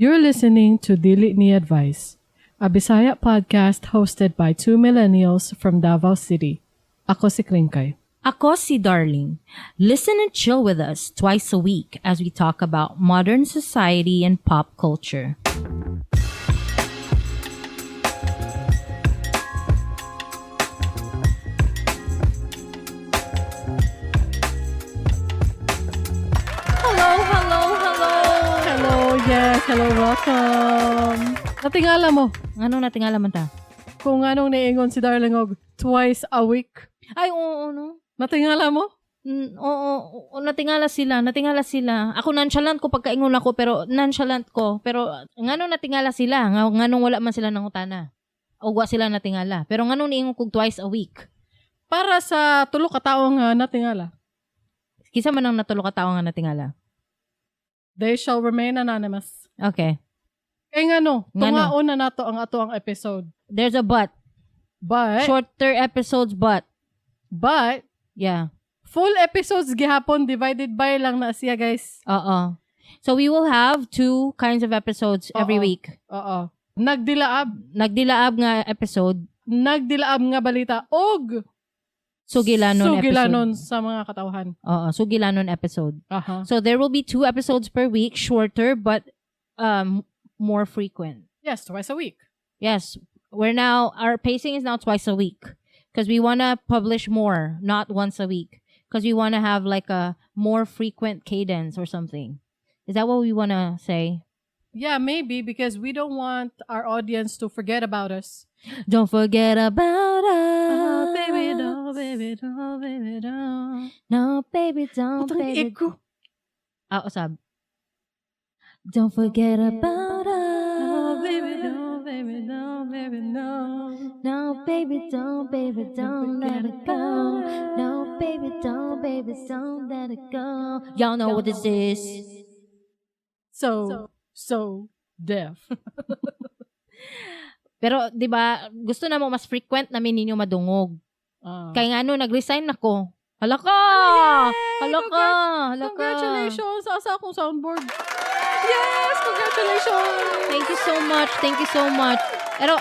You're listening to Dili Ni Advice, a Bisaya podcast hosted by two millennials from Davao City. Ako si Klingkay. Ako si Darling. Listen and chill with us twice a week as we talk about modern society and pop culture. Hello, hello, hello. Hello, yes, hello, welcome. Natingala mo Ano natingala man ta? Kung anong niingon si Darling og twice a week. Ay, oo, no. Natingala mo? Oo, natingala sila, natingala sila. Ako nonchalant ko pagkaingon ako pero nonchalant ko. Pero ngano natingala sila? Nganong wala man sila nangutana? O wa sila natingala. Pero nganong niingon kog twice a week? Para sa tulo ka tawo nga natingala. Kinsa man ang natulo ka tawo nga natingala? They shall remain anonymous. Okay. Kay ngano, Ngano? Tungaon na nato ang ato ang episode. There's a but. But, Shorter episodes, but but, full episodes gihapon divided by lang na siya, guys. Oo. So we will have two kinds of episodes every Oo. Week. Oo. Nagdilaab. Nagdilaab nga episode, Nagdilaab nga balita og sugilanon sugilanon episode. Sa mga katawhan. Oo, sugilanon episode. Aha. So there will be two episodes per week, shorter but more frequent. Yes, twice a week. Yes, we're now our pacing is now twice a week because we want to publish more, not once a week, because we want to have like a more frequent cadence or something. Is that what we want to say? Yeah, maybe because we don't want our audience to forget about us. Don't forget about us. Oh, baby, don't, baby, don't, baby, don't. No, baby, don't, Putang baby. echo. Ah, usab. Don't forget about us. Oh, baby, don't, baby, don't, baby, no. No, baby, don't, baby, don't let it go. No, baby, don't, baby, don't let it go. Y'all know what this is. So, so deaf. Pero, di ba, gusto na mo mas frequent namin ninyo madungog. Ah. Kaya nga no, nag-resign ako. Hala ka! Yay! Hala ka! Hala ka! Congratulations! Asa akong soundboard. Yes! Congratulations! Thank you so much. Thank you so much. Pero,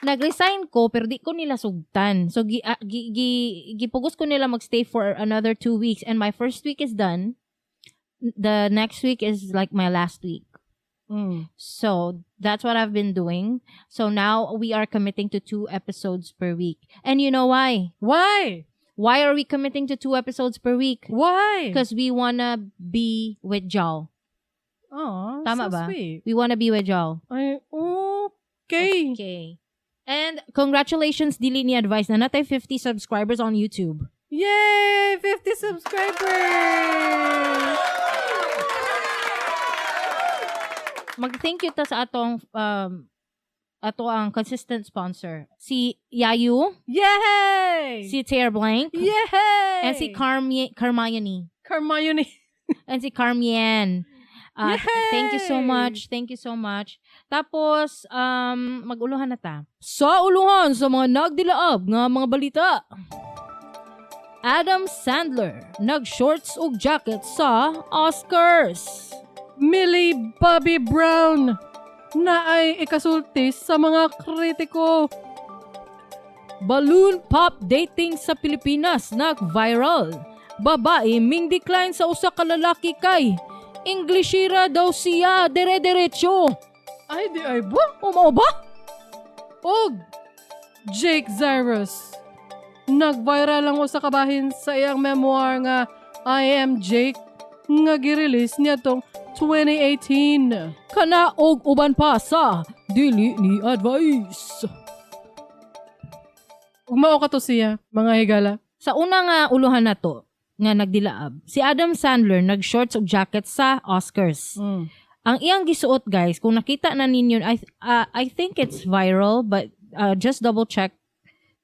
nag-resign ko, pero di ko nila sugtan. So, gipugos ko nila magstay for another 2 weeks. And my first week is done. The next week is like my last week. So, that's what I've been doing. So, now we are committing to two episodes per week. And you know why? Why? Why are we committing to two episodes per week? Why? Because we wanna be with y'all. Aw, Tama so ba? Sweet. We wanna be with y'all. Ay, okay. Okay. And congratulations, Dili Ni Advice, na natay 50 subscribers on YouTube. Yay! 50 subscribers! Mag-thank you ta sa atong ato ang consistent sponsor. Si Yayu, Yay! Si Tear Blank, Yay! And si Carmione. Carmione. And si Carmien. Thank you so Yay! Much. Thank you so much. Tapos, mag-uluhan na ta. Sa uluhan sa mga nagdilaab nga mga balita. Adam Sandler nag-shorts ug jacket sa Oscars. Millie Bobby Brown na ay ikasulti sa mga kritiko. Balloon pop dating sa Pilipinas nag-viral. Babae ming decline sa usa ka lalaki kay Englishira daw siya dire-diretso. Ay, di ay ba? Umao ba? Og Jake Zyrus. Nag-viral ang usa ka bahin sa iyang memoir nga I Am Jake nga gi-release niya tong 2018. Kana og uban pa sa Dili Ni Advice. Ug mao ka to siya, mga higala. Sa una nga uluhan na to, nga nagdilaab, si Adam Sandler nag-shorts ug jacket sa Oscars. Ang iyang gisuot, guys, kung nakita na ninyo, I think it's viral, but just double check sa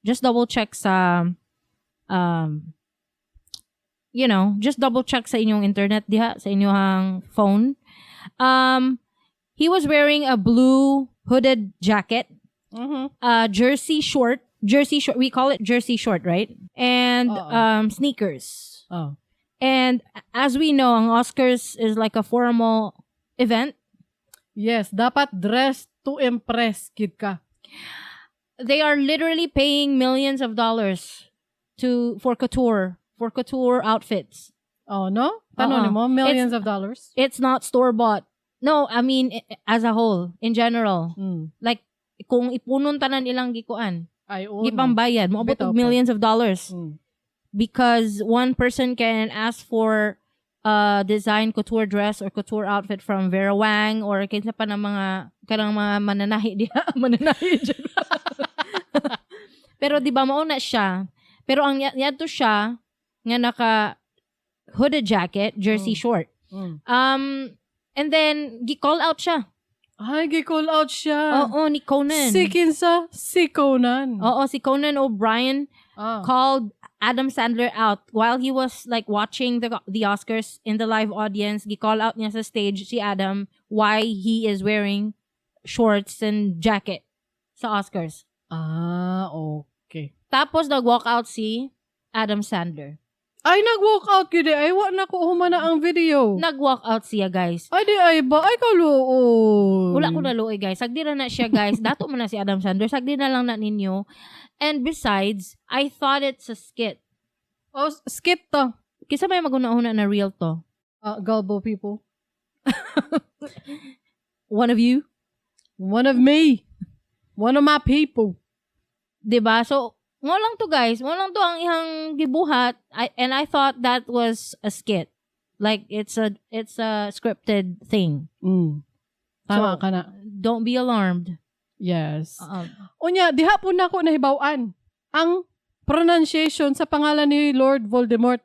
just double check sa inyong internet diha, sa inyong phone. He was wearing a blue hooded jacket, jersey short, we call it jersey short, right? And Oo. Sneakers. Oh. And as we know, ang Oscars is like a formal event. Yes, dapat dressed to impress gid ka. They are literally paying millions of dollars to for couture outfits. Oh, no? Tanong Oo. mo, millions of dollars. It's not store bought. No, I mean as a whole, in general. Like kung ipunon tanan ilang gikuan, Ay, oo, no. gipambayad, moabot Bitaw og po. millions of dollars because one person can ask for a design couture dress or couture outfit from Vera Wang or kinsa pa ng mga kanang mga mananahi diha, mananahi dyan. Pero di ba mao na siya. Pero ang niadto siya nga naka hooded jacket, jersey short. And then gi-call out siya. Ay, gi-call out siya. Oo, ni Conan. Si kinsa? Si Conan. Oo, si Conan O'Brien called Adam Sandler out while he was like watching the Oscars in the live audience. Gi-call out niya sa stage si Adam why he is wearing shorts and jacket sa Oscars. Ah, okay. Tapos nag-walk out si Adam Sandler. Ay, nag-walk out gyud eh. Ay, wa na ko humana ang video. Nag-walk out siya, guys. Ay, di ay ba? Ay, kaluoy. Wala ko naluoy, guys. Sagdi ra na siya, guys. Dato man na si Adam Sandler. Sagdi na lang na ninyo. And besides, I thought it's a skit. Oh, skit to. Kinsa may maguna-una na real to? Gullible people. One of you? One of me. One of my people. 'Di ba? So, mao lang to, guys. Mao lang to ang ihang gibuhat. And I thought that was a skit. Like it's a scripted thing. Tama So, ka na. don't be alarmed. Yes. Unya, diha po na ako nahibaw-an ang pronunciation sa pangalan ni Lord Voldemort.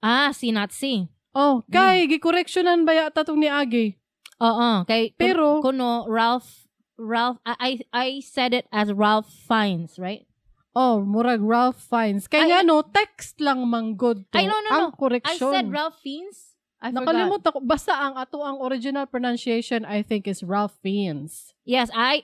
Ah, si Nazi. Oh, kay gikoreksyonan ba yata tong ni Agi? Oo, kay kuno Ralph Ralph I said it as Ralph Fiennes, right? Oh, murag Ralph Fiennes. Kay Ay, nga no, text lang manggod to. Ay, no, ang no. I correction. said Ralph Fiennes. I forgot. Nakalimot ako. Basta ang ato ang original pronunciation, I think, is Ralph Fiennes. Yes, I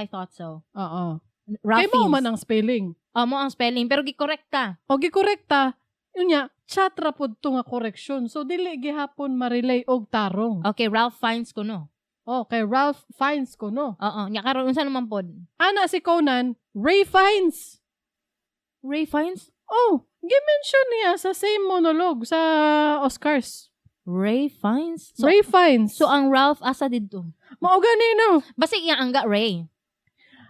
thought so. Oo. Ralph Kay mao Fiennes. man ang spelling. Oh, mao ang spelling pero gikorekta. O gikorekta, yun nga, chat ra pod to nga correction. So dili gihapon ma-relay og tarong. Okay, Ralph Fiennes kuno. Oh, kay Ralph Fiennes ko no. Oo, nya karon unsa naman pod? Ana si Conan, Ray Fiennes. Ray Fiennes? Oh, gi-mention niya sa same monologue sa Oscars. Ray Fiennes? So, Ray Fiennes. so ang Ralph asa didto? Mao gani no. Basta iya angga Ray.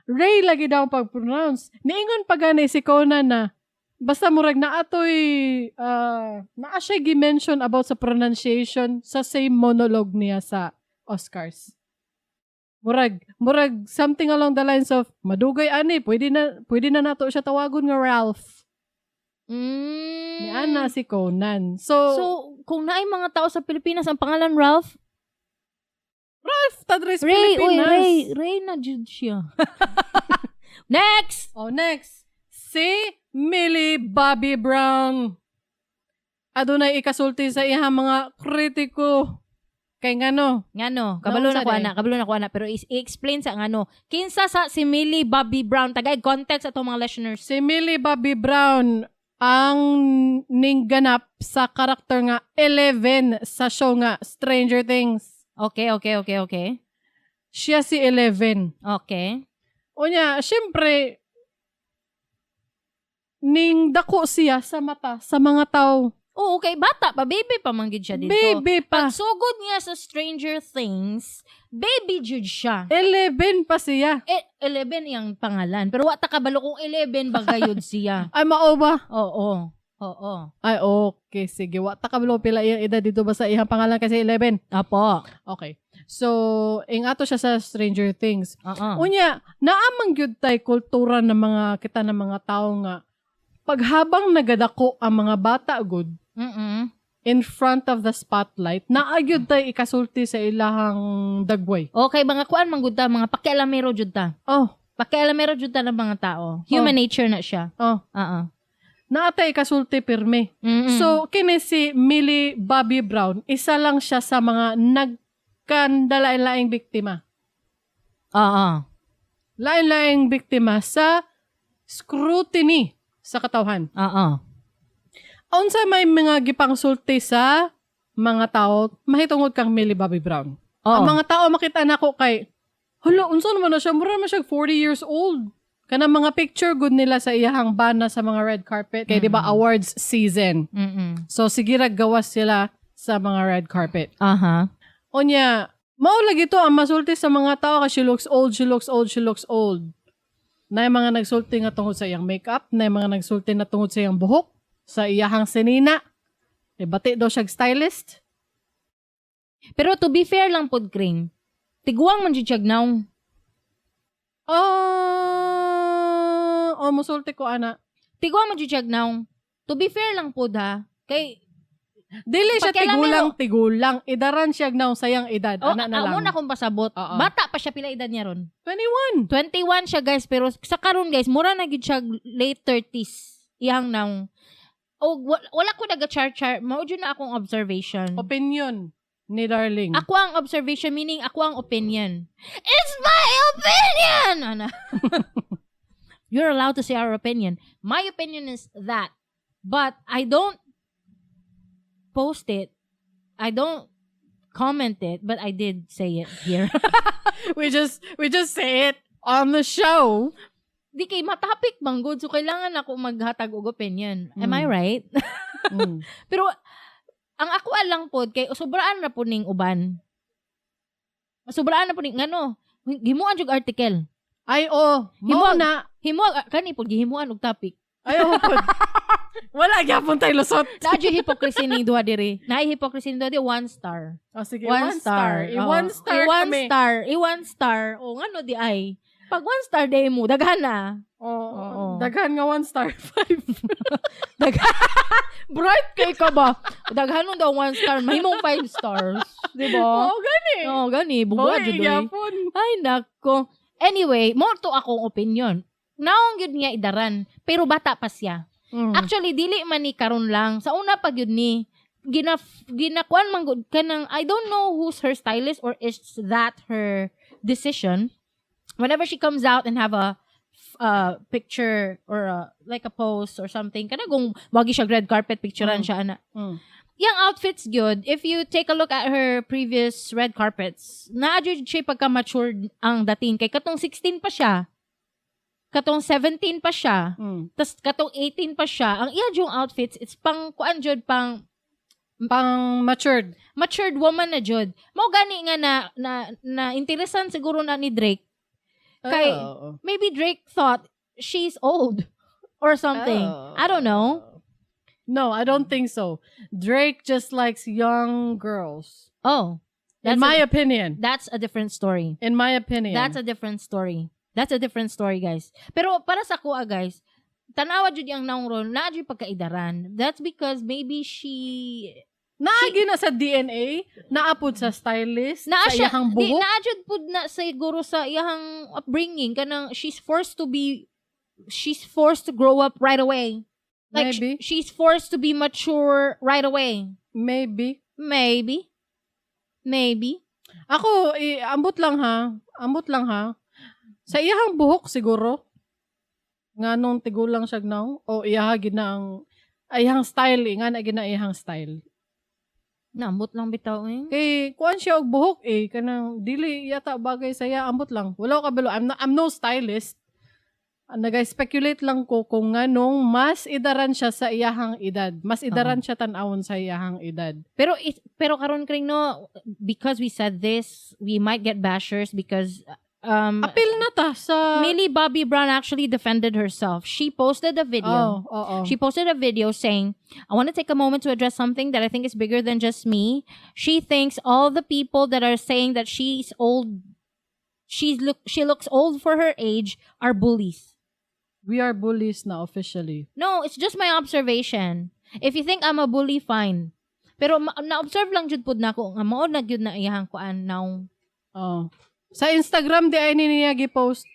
Ray lagi daw ang pag-pronounce. Niingon pa gani si Conan na basta murag naatoy naa siya gi-mention about sa pronunciation sa same monologue niya sa Oscars. Murag something along the lines of madugay ani, pwede na nato siya tawagon nga Ralph. Ni ana si Conan. So, So, kung naay mga tao sa Pilipinas ang pangalan Ralph, Ralph Tadres Ray, oy, Pilipinas. Ray, Ray na jud siya. Next. Oh, next. Si Millie Bobby Brown. Adunay ikasulti sa iyang mga kritiko. Kay ngano? Ngano, kabalo na Naunsa ko day? ana, kabalo na ko ana, pero i-explain sa ngano. Kinsa sa si Millie Bobby Brown, tagay context atong mga listeners. Si Millie Bobby Brown ang ningganap sa karakter nga 11 sa show nga Stranger Things. Okay. Siya si 11. Unya, syempre, ning dako siya sa mata sa mga tao. Oo, okay, bata pa, baby pa man gid siya dito. Baby pa. Pagsugod niya sa Stranger Things, baby jud siya. 11 pa siya. Eh, 11 iyang pangalan. Pero wa ta kabalo kung 11 ba gayud siya. Ay, mao ba? Oo. Oo. Ay, okay. Sige. Wa ta kabalo pila iyang edad dito ba sa iyang pangalan kasi 11. Apo. Okay. So, ingato siya sa Stranger Things. Oo. Unya, naamang gyud tay kultura ng mga kita ng mga tao nga paghabang nagadako ang mga bata gud in front of the spotlight, naa gyud tay ikasulti sa ilahang dagway. Okay, mga kuan man gud ta, mga pakialamero jud ta. Oh, Pakialamero jud ta ng mga tao. Human nature na siya. oh. Oo. Naa tay ikasulti pirmi. So, kini si Millie Bobby Brown, isa lang siya sa mga nagkandalain-laing biktima. Oo. Lain-laing biktima sa scrutiny sa katawhan. Oo. Unsa may mga gipangsulti sa mga tao mahitungod kang Millie Bobby Brown. Oo. Ang mga tao makita nako kay, hala, unsa naman na siya? Mura naman siya 40 years old. Kanang mga picture gud nila sa iyahang bana sa mga red carpet. Kay di ba awards season. So sige ra gawas sila sa mga red carpet. Unya, mao lagi to ang masulti sa mga tao kay she looks old, she looks old, she looks old. Na mga nagsulti nga tungod sa iyang makeup, na mga nagsulti na tungod sa iyang buhok, sa iyahang sinina. E bati daw siya stylist. Pero to be fair lang pod, Kring, tiguang man jud siya nawong. Oh, oh, musulti ko ana. Tiguang man jud siya nawong. To be fair lang pod ha. Kay Dili siya Pakialam tigulang tigulang. Idaran siya nawong sayang edad. Oh, Ana na lang. Amo na akong pasabot. Oo. Bata pa siya, pila edad niya ron? 21. 21 siya, guys, pero sa karon, guys, mura na gid siya late 30s iyang nawong. Og wala ko naga-char-char, mao jud na akong observation. Opinion ni Darling. Ako ang observation, meaning ako ang opinion. It's my opinion! Ana. You're allowed to say our opinion. My opinion is that. But I don't post it. I don't comment it, but I did say it here. We just say it on the show. Di kay matapik bang good, so kailangan ako maghatag og opinion. Am I right? Mm. Pero ang ako lang pod kay sobraan na po ning uban. Sobraan na po ning ngano. Himuan jud article. Ay, oh. Mao na. Himo kani pod gihimuan og topic. Ay, oh, pod. Wala gyapon tayo lusot. Naa jud hypocrisy ning duha diri. Naay hypocrisy ning duha diri, one star. Oh, sige, one star. I Oo. one star I one kami. star. I one star. O ngano di ay. Pag one star day mo, daghan na. Oh, Oo. daghan nga one star, five. Bright kay ka ba? Daghan mo daw one star, mahimong five stars. Di ba? Oo, gani. Oo, gani. Bugwa Oy, jud oy. gyapon. Ay, nako. Anyway, mo to akong opinion. Naong yun nga idaran, pero bata pa siya. Actually, dili man ni karon lang. Sa una pa gyud ni ginakuan man gud kanang, I don't know who's her stylist or is that her decision. Whenever she comes out and have a picture or like a post or something, kana kung wagi siya red carpet picturean siya ana. Yang outfits good. If you take a look at her previous red carpets, naa jud siya pagka matured ang dating kay katong 16 pa siya. Katong 17 pa siya. Tas katong 18 pa siya. Ang iya yung outfits, it's pang kuan jud, pang Pang matured. Matured woman na jud. Mao gani nga na interesan siguro na ni Drake. Kay maybe Drake thought she's old or something. I don't know. No, I don't think so. Drake just likes young girls. Oh. In That's my a, opinion. That's a different story. In my opinion. That's a different story. That's a different story, guys. Pero para sa kuha, guys, tanawa jud ang naong ron, naa jud pagkaidaran. That's because maybe she Naagi na sa DNA, naapod sa stylist, naa sa siya iyahang di, buhok. naa jud pud na siguro sa iyahang upbringing, kanang she's forced to grow up right away. Like Maybe. She's forced to be mature right away. Maybe. Maybe. Maybe. Ako, eh, ambot lang ha. Ambot lang ha. Sa iyahang buhok siguro. Nga nung tigulang siya now. O iyaha gid na ang iyahang style eh. Nga na gid na iyahang style. Naambot lang bitaw eh. Kay kuan siya og buhok eh kanang dili yata bagay sa iya, ambot lang. Wala ko kabalo. I'm no stylist. Ang naga-speculate lang ko kung nganong mas idaran siya sa iyahang edad. Mas idaran siya tan-awon sa iyahang edad. Pero karon, Kring, no, because we said this, we might get bashers because Apil na ta sa Millie Bobby Brown actually defended herself. She posted a video. Oh, oo. She posted a video saying, "I want to take a moment to address something that I think is bigger than just me." She thinks all the people that are saying that she's old, she looks old for her age are bullies. We are bullies na officially. No, it's just my observation. If you think I'm a bully, fine. Pero na-observe lang jud pud nako nga mao na gyud na iyang kuan now. Oh. Sa Instagram di ay ni niya gi-post.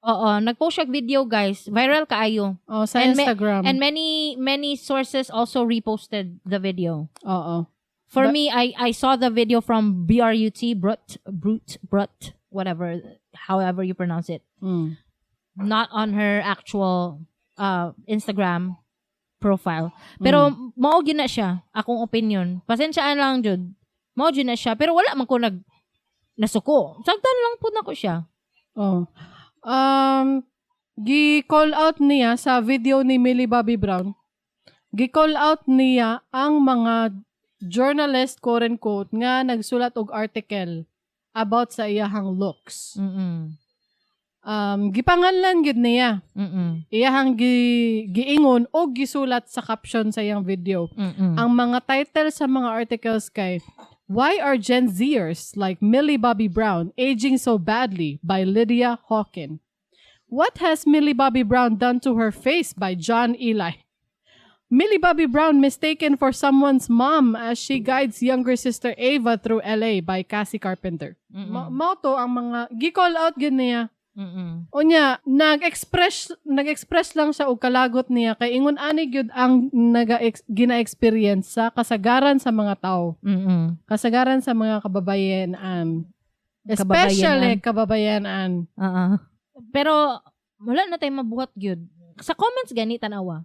Oo, nag-post siya og video, guys. Viral kaayo. Oh, sa Instagram. And many many sources also reposted the video. Oo. For me, I saw the video from BRUT, Brut, Brut, Brut, whatever, however you pronounce it. Not on her actual Instagram profile. Pero mao gyud na siya, akong opinion. Pasensyaan lang jud. Mao jud na siya, pero wala man ko nag nasuko. Sagtan lang pud nako siya. Oh. Gi-call out niya sa video ni Millie Bobby Brown. Gi-call out niya ang mga journalist, quote unquote, nga nagsulat og article about sa iyahang looks. Gipanganlan gid niya. Iyahang giingon o gisulat sa caption sa iyang video. Ang mga title sa mga articles kay "Why Are Gen Zers Like Millie Bobby Brown Aging So Badly" by Lydia Hawken. "What Has Millie Bobby Brown Done to Her Face" by John Eli. "Millie Bobby Brown Mistaken for Someone's Mom as She Guides Younger Sister Ava Through LA" by Cassie Carpenter. Mao to ang mga gi-call out gid niya. Unya, nag-express lang siya og kalagot niya kay ingon ani gyud ang naga gina-experience sa kasagaran sa mga tao. Kasagaran sa mga kababayenan. Especially kababayenan. Oo. Pero wala na tayo mabuhat gyud. Sa comments gani, tanawa.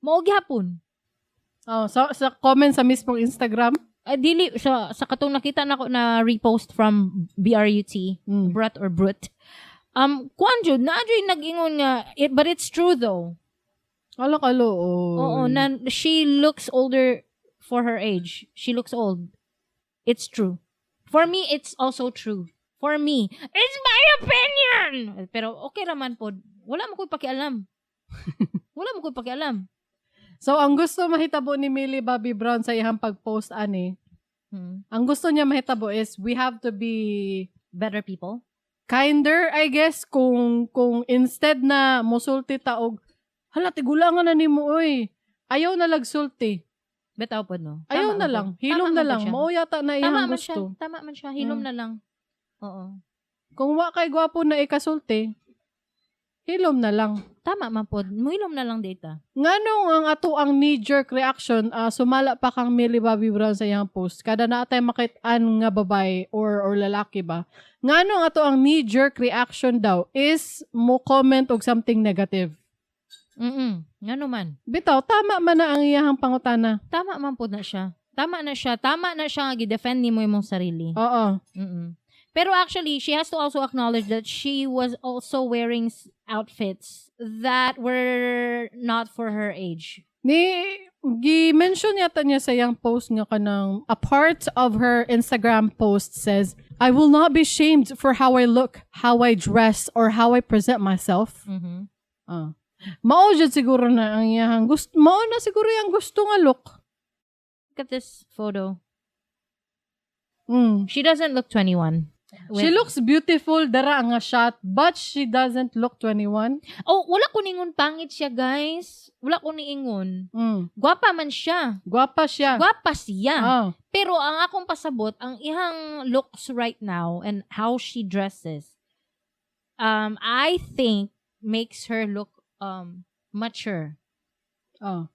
Mao gihapon. Oh, so, sa comment sa mismong Instagram. Ah, dili sa katong nakita nako na repost from BRUT, Brut or Brut. Kuan jud na jud nag-ingon nga it, but it's true though. Ala kalo. Oo, na she looks older for her age. She looks old. It's true. For me, it's also true. For me, it's my opinion. Pero okay raman pod. Wala mo ko'y pakialam. Wala mo ko'y pakialam. So, ang gusto mahitabo ni Millie Bobby Brown sa iyang pag-post ani, ang gusto niya mahitabo is we have to be Better people. Kinder, I guess, kung instead na musulti ta og "Hala, tigulangan na nimo oy." Ayaw na lagsulti. Bitaw pod, no. Ayaw Tama na man lang. pod. Hilom Tama na man pod lang. siya. Mao yata na Tama iyang man siya. gusto. Tama man siya. Hilom na lang. Oo. Kung wa kay gwapo na ikasulti, hilom na lang. Tama man pod. Muhilom na lang data. Nganong ang ato ang knee-jerk reaction, sumala pa kang Millie Bobby Brown sa iyang post, kada naa tay makit-an nga babae or lalaki ba, nganong ato ang knee-jerk reaction daw is mo comment og something negative? Ngano man. Bitaw, tama man na ang iyahang pangutana. Tama man pod na siya. Tama na siya. Tama na siya nga gi-defend nimo imong sarili. Oo. Pero actually, she has to also acknowledge that she was also wearing outfits that were not for her age. Ni gi-mention yata niya sa iyang post nga kanang a part of her Instagram post says, "I will not be shamed for how I look, how I dress, or how I present myself." Ah. Mao jud siguro na ang iyang gusto, mao na siguro yung gusto nga look. Look at this photo. She doesn't look 21. She looks beautiful dara nga shot, but she doesn't look 21. Oh, wala ko ningon pangit siya, guys. Wala ko niingon. Gwapa man siya. Gwapa siya. Gwapa siya. Ah. Pero ang akong pasabot, ang ihang looks right now and how she dresses, I think makes her look mature. Oo.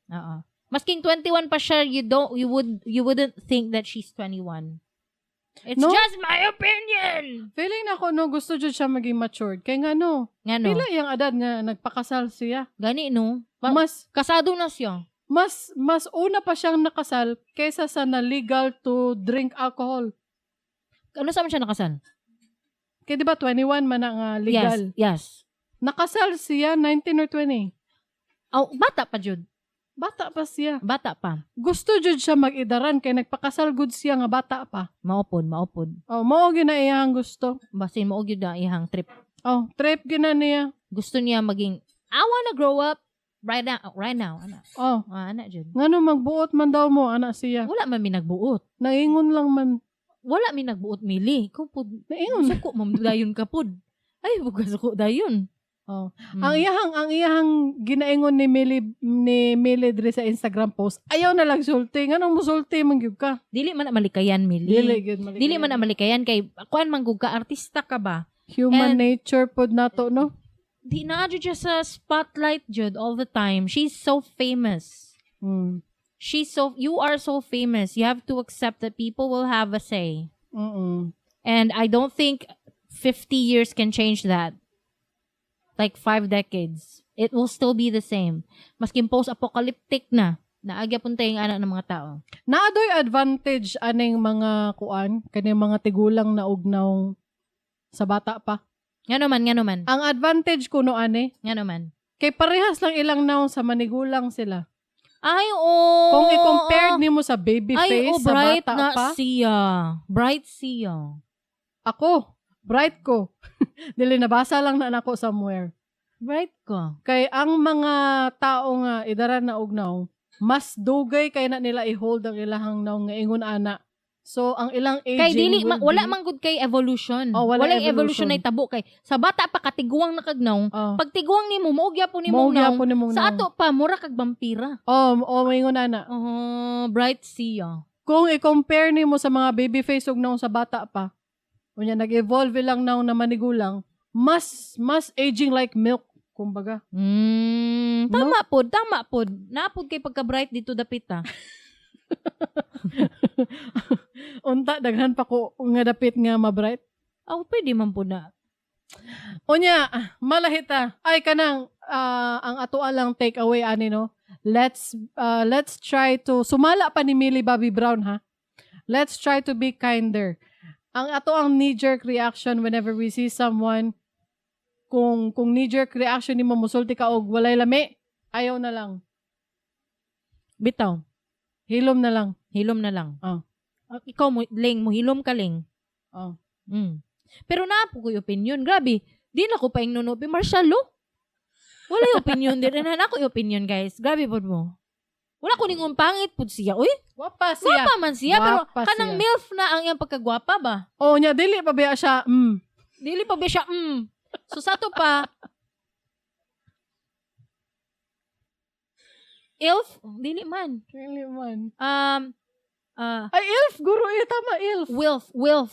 Masking 21 pa siya, you don't you would you wouldn't think that she's 21. It's No? just my opinion. Feeling na ko, no, gusto jud siya maging matured. Kay nga no, Ngano? pila iyang edad nga nagpakasal siya? Gani, no? Mas Kasado na siya. mas una pa siyang nakasal kaysa sa na legal to drink alcohol. Ano sa man siya nakasal? Kaya di ba 21 man na nga legal? Yes. Nakasal siya 19 or 20. Oh, bata pa jud. Bata pa siya. Bata pa. Gusto jud siya mag-idaran kay nagpakasal gud siya nga bata pa. Maupod, maupod. Oh, mao gyud na iyang gusto. Basin mao gyud na iyang trip. Oh, trip gyud na niya. Gusto niya maging "I wanna grow up right now, right now." Ana. Oh, Ah, ana jud. ngano magbuot man daw mo ana siya? Wala man mi nagbuot. Naingon lang man. Wala mi nagbuot, Mili. Ikaw pud. Naingon. Suko man dayon ka pud. Ay, buka suko dayon. Oh. Ang iyahang ginaingon ni Millie diri sa Instagram post. Ayaw na lang sulti. Nganong musulti man gyud ka? Dili man na malikayan, Mili. Dili gyud malikayan. Dili man na malikayan kay kuan man gud ka, artista ka ba? Human nature pod nato, no? Di na jud siya sa spotlight jud all the time. She's so famous. She's so you are so famous. You have to accept that people will have a say. And I don't think 50 years can change that. Like 5 decades. It will still be the same. Maskin post-apocalyptic na. Naa gyapon tay ing-ana ng mga tao. Naa doy advantage aning mga kuan, kaning mga tigulang na og nawong sa bata pa. Ngano man, ngano man. Ang advantage kuno ani, Ngano man. Kay parehas lang ilang nawong sa manigulang sila. Ay, oo. Kung i-compare nimo sa baby Ay, face oh, sa bright bata na pa, siya. Bright siya. Ako, bright ko. Dili, nabasa lang na nako somewhere. Bright ka. Kay ang mga tao nga idaran na og nawong, mas dugay kay na nila i-hold ang ilahang nawong nga ingon ana. So ang ilang aging Kay dili will wala be, man gud kay evolution. Oh, wala Walay evolution evolution. na itabo kay sa bata pa katiguang na kag nawong. Oh, Pag tiguang nimo, mao gyapon nimong mao nawong. gyapon nimong Sa nawong. ato pa mura kag vampira. Oh, maingon ana. Oh, bright siya. Kung i-compare nimo sa mga baby face ug nawong sa bata pa, unya nag-evolve ilang nawong na manigulang, mas aging like milk kumbaga. No? Tama pod, tama pod. Naa pod kay pagka-bright dito dapit ah. Unta daghan pa ko nga dapit nga ma-bright. Aw, pwede man pod na. Unya, malahita. Ay, kanang ang ato lang take away ani, no. Let's try to sumala pa ni Millie Bobby Brown, ha. Let's try to be kinder. Ang ato ang knee jerk reaction whenever we see someone, kung knee jerk reaction nimo musulti ka og walay lami, ayaw na lang. Bitaw, Hilom na lang. Hilom na lang. Oh. Ah, ikaw mo, Ling, mo hilom ka, Ling. Oh. Pero naa po ko'y opinion. Grabe, di na ko pa ingnon Marshall, oh. Wala yung opinion din. Na ako yung opinion, guys. Grabe pod mo. Wala ko ningon pangit pod siya. Uy, Wapa siya. gwapa man siya. Pero Gwapa kanang siya. MILF na ang iyang pagkagwapa ba? Oh, nya dili pa biya siya. Dili pa ba siya. So sa to pa, ILF? Dili man. Dili man. Ay, ILF guro eh, tama, ILF. WILF, WILF.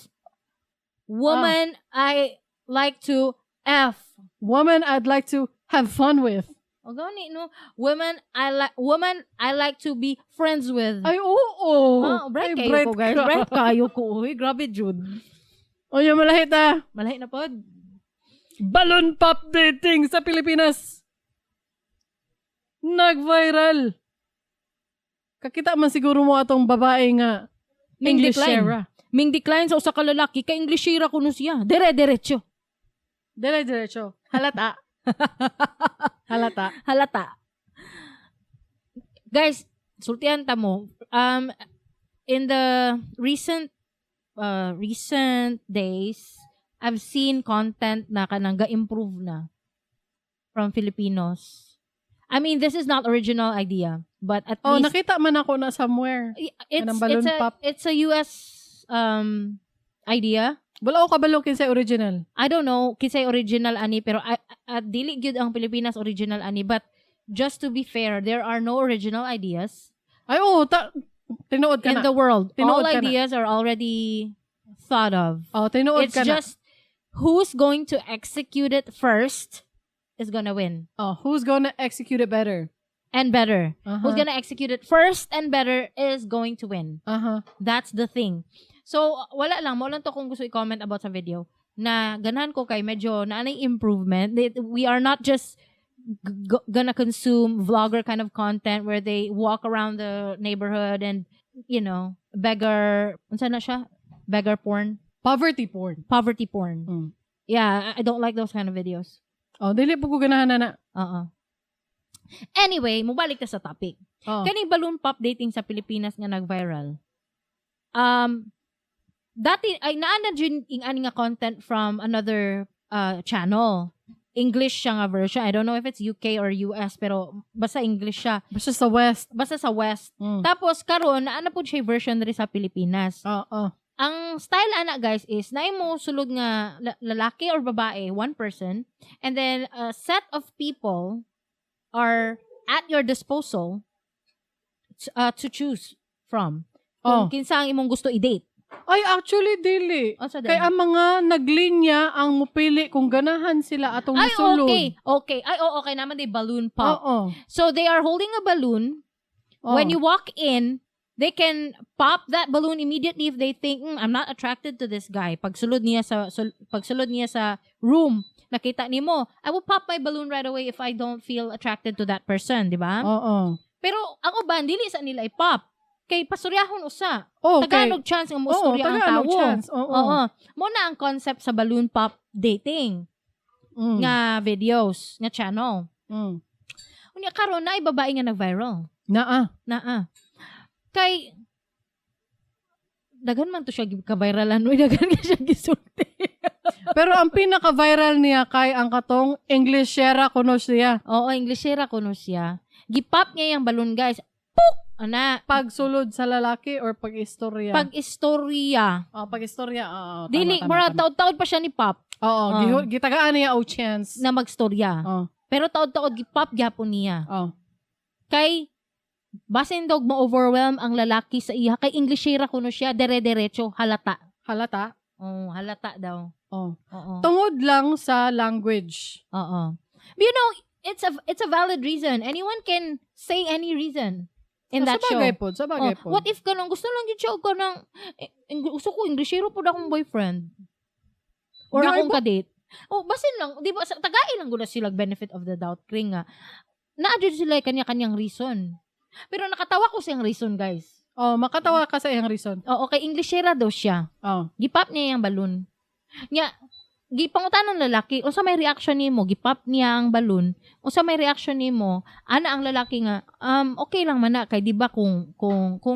Woman I like to F. Woman I'd like to have fun with. O gani, no? Woman I like to be friends with. Ay, oo. Ah, bright Ay, kayo bright ko, guys. ka. Bright kayo ko. Uy, grabe, Jude. O, yung malahit ah. Malahi na pod. Balloon pop dating sa Pilipinas. Nag-viral. Kakita man siguro mo atong babae nga Ming English decline. Shera. Ming decline sa usa ka lalaki kay Englishera kuno siya. Dire-diretso. Dire diretso. Halata. Halata. Halata. Guys, sultian ta mo. In the recent days, I've seen content na kanang ga-improve na from Filipinos. I mean, this is not original idea, but at Oh, least nakita man ako na somewhere. it's Kanang balloon it's a pop. it's a US idea. Wala ko kabalo kinsay original. I don't know kinsay original ani, pero dili gyud ang Pilipinas original ani, but just to be fair, there are no original ideas Ay, oo, tinuod ka in na. the world. Tinuod All ka na. ideas are already thought of. Oh, tinuod It's ka na. just who's going to execute it first is gonna win. Oh, who's gonna execute it better? And better. Who's gonna execute it first and better is going to win. That's the thing. So, wala lang. Mao lang to kung gusto i-comment about sa video. Na ganahan ko kay medyo na anay improvement. We are not just gonna consume vlogger kind of content where they walk around the neighborhood and beggar, unsa na siya? Beggar porn? Poverty porn. Poverty porn. Yeah, I don't like those kind of videos. Oh, dili po ko ganahan na na. Oo. Anyway, mubalik ta sa topic. Oh. Kaning balloon pop dating sa Pilipinas nga nag-viral. Dati ay naa na jud ing ani nga content from another channel. English siya nga version. I don't know if it's UK or US, pero basta English siya. Basta sa West. Basta sa West. Tapos karon naa na pud siya version diri sa Pilipinas. Oo. Ang style ana, guys, is naay mo sulod nga lalaki or babae, one person, and then a set of people are at your disposal to choose from. Kung kinsa ang imong gusto i-date. Ay, actually, dili. Unsa Kay din? ang mga naglinya ang mupili kung ganahan sila atong Ay, misulod. okay. Okay. Ay, oh, okay naman, they balloon pop. Oo. So they are holding a balloon. Oo. When you walk in, they can pop that balloon immediately if they think, "I'm not attracted to this guy." Pagsulod niya sa room, nakita nimo, "I will pop my balloon right away if I don't feel attracted to that person," di ba? Oo. Pero ang uban dili sa nila i-pop. Kay pastoryahon usa. Oh, okay. Tagaan og chance nga Oo, moistorya ang tagaan og tawo. Chance. Oo. Oo. Mo na ang concept sa balloon pop dating nga videos, nga channel. Unya karon na babae nga nag-viral. Naa. Naa. Kay daghan man to siya ka-viralan, uy, daghan ka siya gisulti. Pero ang pinaka-viral niya kay ang katong Englishera kuno siya. Oo, Englishera kuno siya. Gipop niya yung balloon, guys. Puk! Ana, Pagsulod sa lalaki or pag-istorya? Pag-istorya. Oh, pag-istorya. Oo, tama, Dili, tama, mura tama. taod-taod pa siya ni pop Oo, Ah. gitagaan niya og chance. Na magstorya. Pero taod-taod gipop gyapon niya. Kay basin dog ma-overwhelm ang lalaki sa iya kay Englishera kuno siya, dere-derecho, halata. Halata. Oh, halata daw. Oo. Tungod lang sa language. Oo. But it's a valid reason. Anyone can say any reason in Oh, that sa bagay show. po, sa bagay Oh, po. what if kanang gusto lang gyud siya og kanang eh, gusto ko Englishero pud akong boyfriend or Di ay akong kadate. Oh, basin lang, di ba, tagain lang gud na sila benefit of the doubt kring nga. Naa jud sila kanya-kanyang reason. Pero nakatawa ko siyang reason, guys. Oh, makatawa ka sa iyang reason. Oo, kay Englishera daw siya. Gipop niya yung balloon. Nya, gipangutan ng lalaki, unsa may reaction nimo? Gipop niya ang balloon. Unsa may reaction nimo? Ana ang lalaki nga, okay lang man na kay di ba kung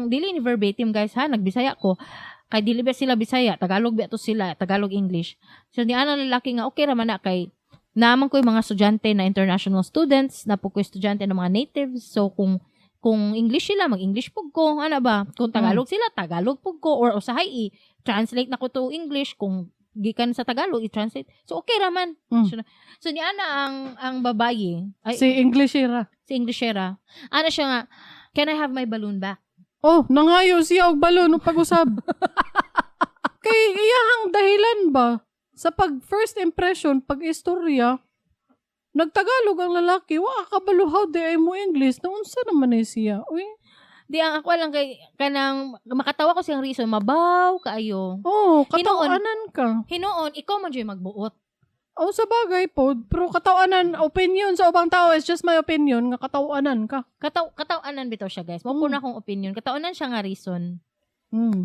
dili ni verbatim, guys, ha, nagbisaya ko. Kay dili ba sila Bisaya, Tagalog ba to sila, Tagalog English. So ni ana ang lalaki nga okay ra man na kay naman ko yung mga estudyante na international students, na po ko estudyante ng mga natives. So kung English sila, mag-English pug ko, ana ba? Kung Tagalog sila, Tagalog pug ko or usahay i-translate na ko to English kung gikan sa Tagalog i-translate. So okay ra man. So ni ana ang babaye, ay, Si Englishera. Si Englishera. Ana siya nga, "Can I have my balloon back?" Oh, nangayo siya og balon ug pag-usab. Kay iyahang dahilan ba sa pag first impression, pag istorya, nagtagalog ang lalaki, wa ka kabalo how di ay mo English, na unsa naman ni siya? Uy. Di ang ako lang kay kanang makatawa ko siyang reason, mabaw kaayo. Oh, katawanan ka. Hinuon ikaw man jud magbuot. Oh, sa bagay po, pero katawanan, opinion sa ubang tao, it's just my opinion, nga katawanan ka. Katawanan bitaw siya, guys. Mo po na akong opinion. Katawanan siya nga reason.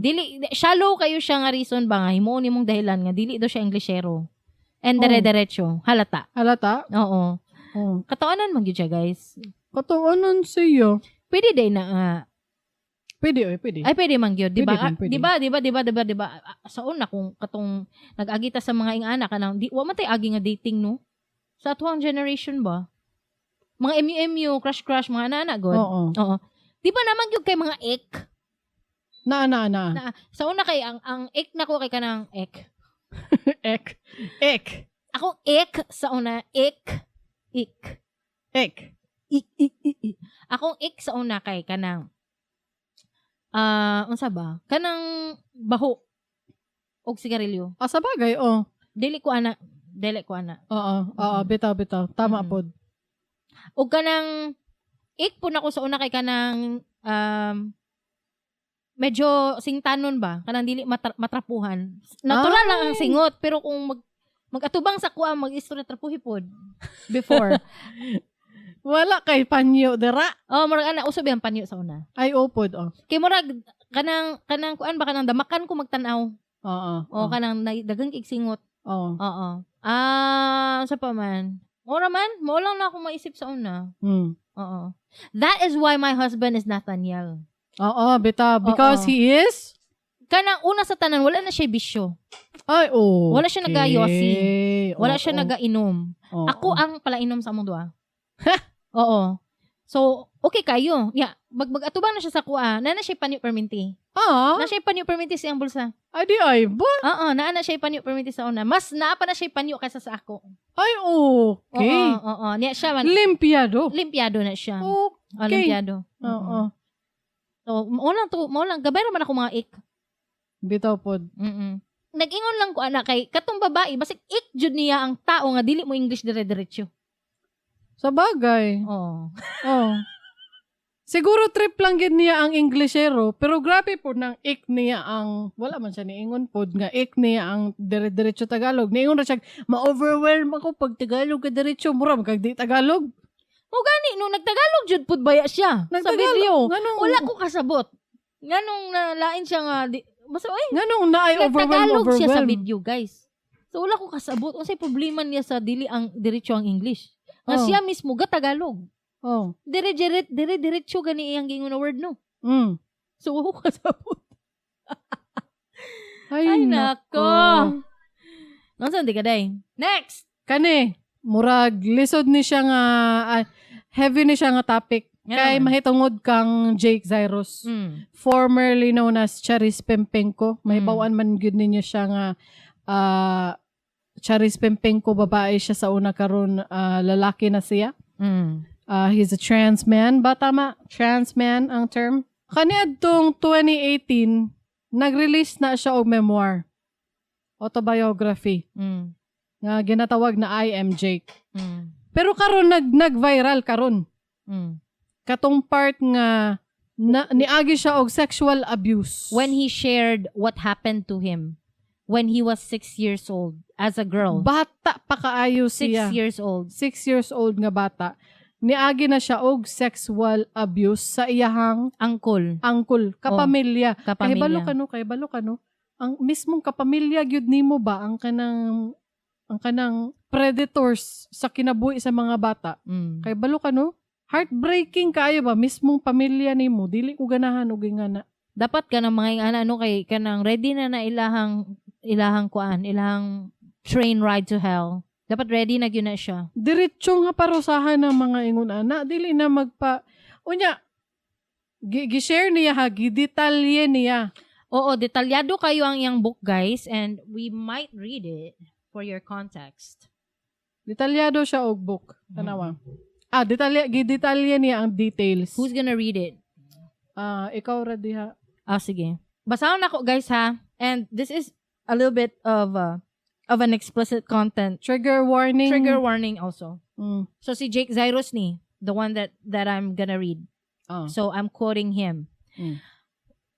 Dili shallow kayo siya nga reason ba nga himuon nimong dahilan nga dili daw siya Englishero. And dire-diretso, halata. Halata? Oo. Oh. Katawanan man gyud siya, guys. Katawanan siya. Pwede day na nga. Pwede, oy, pwede. Ay, pwede man gyud, di ba? Pwede man, Ah, pwede. di ba, di ba, di ba, di ba, di ba? Ah, sa una kung katong nag-agi ta sa mga ingana kanang di wa man tay agi nga dating, no? Sa atuang generation ba? Mga MU MU, crush crush, mga ana-ana god. Oo. Oo. Di ba naman gyud kay mga ek? Na, na, na. Na, sa una kay ang ek nako kay kanang ek. Ek. Ek. Ako ek sa una, ek ik. Ek. Ik ik ik. Ik. Akong ik sa una kay kanang ah, unsa ba? Kanang baho og sigarilyo. Ah, sa bagay, oh. Dili ko ana, dili ko ana. Oo, bitaw, bitaw. Tama pod. Og kanang ik po nako sa una kay kanang medyo singtanon ba, kanang dili matrapuhan. Natural lang ang Ay. singot pero kung mag-atubang sa kuha mag-istorya trapuhi pod before. Wala kay panyo dira. Oh, murag ana uso ba ang panyo sa una? Ay, opod, oh. Kay murag kanang kuan ba, kanang damakan ko magtan-aw. Oo. O kanang daghang kig singot. Oo. Oo. Ah, sa pa man. Ora man, mao lang na ako maisip sa una. Oo. That is why my husband is Nathaniel. Oo, bitaw. Because Oo. he is? Kanang una sa tanan, wala na siya bisyo. Ay, oh. Wala siya nagayosi. Wala siya nagainom. Ako ang palainom sa among duha. Oo. So, okay kayo. Yeah, mag-atubang na siya sa kuha. Na na siya panyo perminti. Ah, Na siya panyo perminti sa iyang bulsa. ay di ay ba? Oo, naa na siya panyo perminti sa una. Mas naa pa na siya panyo kaysa sa ako. Ay, okay. Oo, oo. Niya siya man. Limpiado. Limpiado na siya. Okay. Oh, limpiado. Oo. So, mao lang to, mao lang gabay ra man ako mga ik. Bitaw pod. Nag-ingon lang ko ana kay katong babae basig ik jud niya ang tao nga dili mo English dire-diretso. Sa bagay. Oo. Oh. Siguro trip lang gid niya ang Englishero, pero grabe po nang ik niya ang, wala man siya niingon pod nga ik niya ang dire-diretso Tagalog. Niingon ra siya, ma-overwhelm ako pag Tagalog ka diretso, mura man kag di Tagalog. Mao gani no nagtagalog jud pud baya siya sa Nagtagalog. video. Nganong, Wala ko kasabot. Nganong nalain siya nga di, basta ay Nganong naay overwhelm, nagtagalog siya sa overwhelm. video, guys. So wala ko kasabot unsay problema niya sa dili ang diretso ang English. Nga siya mismo ga Tagalog. Dire dire dire diretso gani iyang giingon na word, no. So wala ko kasabot. Ay, Ay, nako. Unsa di ka day? Next. Kani, murag lisod ni siya nga heavy ni siya nga topic Nga kay naman. mahitungod kang Jake Zyrus, formerly known as Charis Pempenko. Mahibaw-an man gyud ninyo siya nga Charis Pempenko, babae siya sa una, karon lalaki na siya. He's a trans man. Ba tama? Trans man ang term. Kaniadtong 2018, nag-release na siya og memoir. Autobiography nga ginatawag na I Am Jake. Pero karon nag-viral karon katong part nga na, niagi siya og sexual abuse. When he shared what happened to him when he was 6 years old as a girl. Bata pa kaayo 6 siya. Years old. 6 years old nga bata. Niagi na siya og sexual abuse sa iyahang Uncle. Uncle, kapamilya. Kapamilya. Kahibalo ka no, kahibalo ka no. Ang mismong kapamilya gyud nimo ba ang kanang predators sa kinabuhi sa mga bata. Kahibalo ka no? Heartbreaking kaayo ba mismong pamilya nimo dili ko ganahan og ingana. Dapat ka ng mga ingana no kay kanang ready na na ilahang kuan, ilahang train ride to hell. Dapat ready na gyud na siya. Diretso nga parusahan ng mga ingon ana, dili na magpa unya gi-share niya ha, gidetalye niya. Oo, detalyado kayo ang iyang book, guys, and we might read it for your context. Detalyado siya og book. Tanawa. Detalye gidetalye niya ang details. Who's gonna read it? Ikaw ra diha. Ah, sige. Basahon nako, guys, ha. And this is a little bit of an explicit content. Trigger warning. Trigger warning also. So si Jake Zyrus ni, the one that I'm gonna read. So I'm quoting him.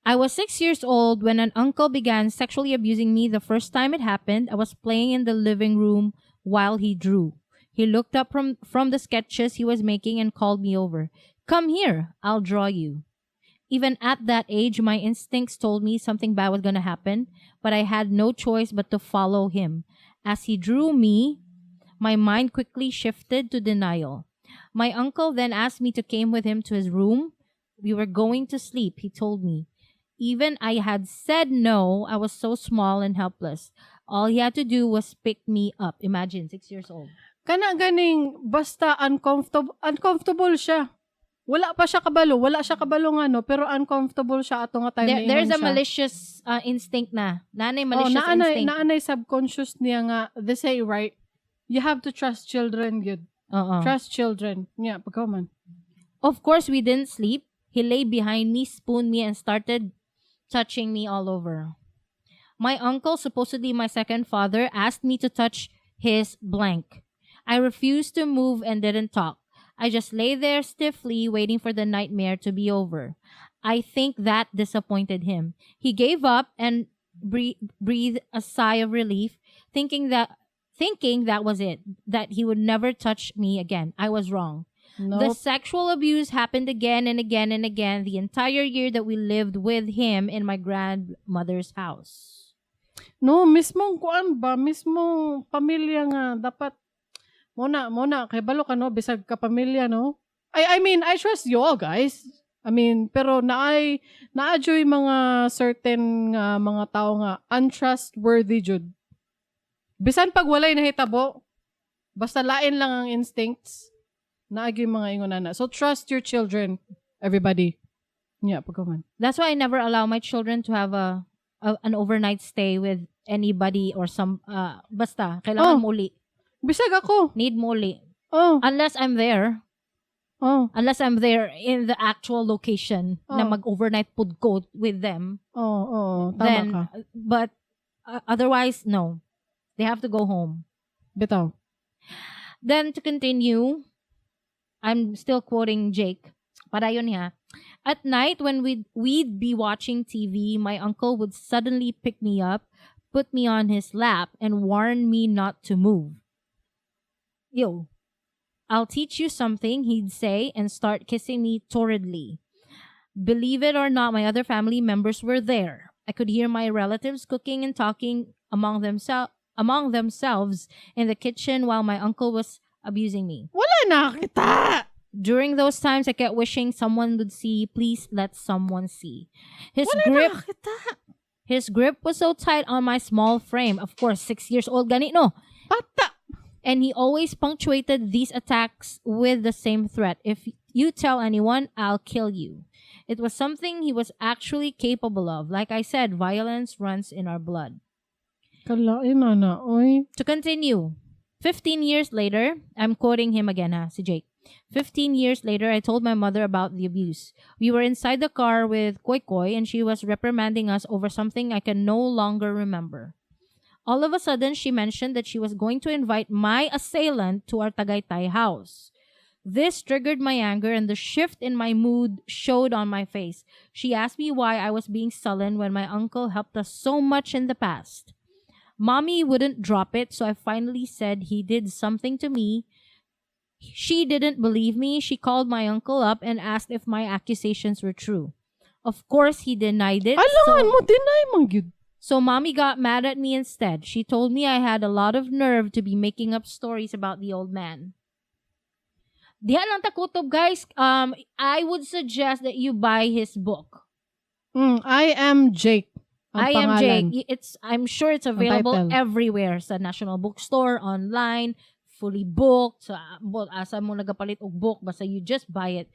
"I was 6 years old when an uncle began sexually abusing me. The first time it happened, I was playing in the living room while he drew. He looked up from the sketches he was making and called me over. 'Come here, I'll draw you.' Even at that age, my instincts told me something bad was going to happen, but I had no choice but to follow him. As he drew me, my mind quickly shifted to denial. My uncle then asked me to came with him to his room. We were going to sleep, he told me. Even I had said no, I was so small and helpless. All he had to do was pick me up." Imagine, 6 years old. Kana ganing basta uncomfortable uncomfortable siya. Wala pa siya kabalo, wala siya kabalo nga no, pero uncomfortable siya ato nga time There's na a siya. Malicious instinct na. Nanay Oh, malicious naanay, instinct. Naanay subconscious niya nga they say, right? You have to trust children gyud. Oo. Trust children. Yeah, pagka man. "Of course, we didn't sleep. He lay behind me, spooned me, and started touching me all over. My uncle, supposedly my second father, asked me to touch his blank. I refused to move and didn't talk. I just lay there stiffly, waiting for the nightmare to be over. I think that disappointed him. He gave up and breathed a sigh of relief, thinking that was it, that he would never touch me again. I was wrong. No. The sexual abuse happened again and again and again the entire year that we lived with him in my grandmother's house." No, mismong kuan ba, mismong pamilya nga dapat mao na kay balo ka no bisag ka pamilya no. I mean, I trust you all guys. I mean, pero naay naa juy mga certain nga mga tao nga untrustworthy jud. Bisan pag walay nahitabo, basta lain lang ang instincts, naa gyud mga ingon ana. So trust your children, everybody. Yeah, pagkaman. That's why I never allow my children to have a an overnight stay with anybody or some basta kailangan Oh. muli. Bisag ako. Need muli. Oh, Unless I'm there. oh, Unless I'm there in the actual location na Oh. mag-overnight pud ko with them. Oh, tama Then ka. But otherwise, no. They have to go home. Bitaw. Then to continue, I'm still quoting Jake. Padayon niya. "At night when we'd be watching TV, my uncle would suddenly pick me up, put me on his lap, and warn me not to move." Yo. "I'll teach you something," he'd say, and start kissing me torridly. Believe it or not, my other family members were there. I could hear my relatives cooking and talking among themselves in the kitchen while my uncle was abusing me. Wala nakita! During those times, I kept wishing someone would see. Please let someone see. His Wala grip nakita! His grip was so tight on my small frame. Of course, 6 years old gani, no? Bata! And he always punctuated these attacks with the same threat. "If you tell anyone, I'll kill you." It was something he was actually capable of. Like I said, violence runs in our blood. Kalain na na, oy. To continue, 15 years later, I'm quoting him again, ha, si Jake. 15 years later, I told my mother about the abuse. We were inside the car with Koi Koi, and she was reprimanding us over something I can no longer remember. All of a sudden, she mentioned that she was going to invite my assailant to our Tagaytay house. This triggered my anger, and the shift in my mood showed on my face. She asked me why I was being sullen when my uncle helped us so much in the past. Mommy wouldn't drop it, so I finally said he did something to me. She didn't believe me. She called my uncle up and asked if my accusations were true. Of course, he denied it. Alangan mo, deny man gyud. So Mommy got mad at me instead. She told me I had a lot of nerve to be making up stories about the old man. Diha lang takutob, guys. I would suggest that you buy his book. I Am Jake ang I Am pangalan. Jake. It's I'm sure it's available title. Everywhere sa National Bookstore, online, fully booked. Sa asa mo nagapalit og book, basta you just buy it.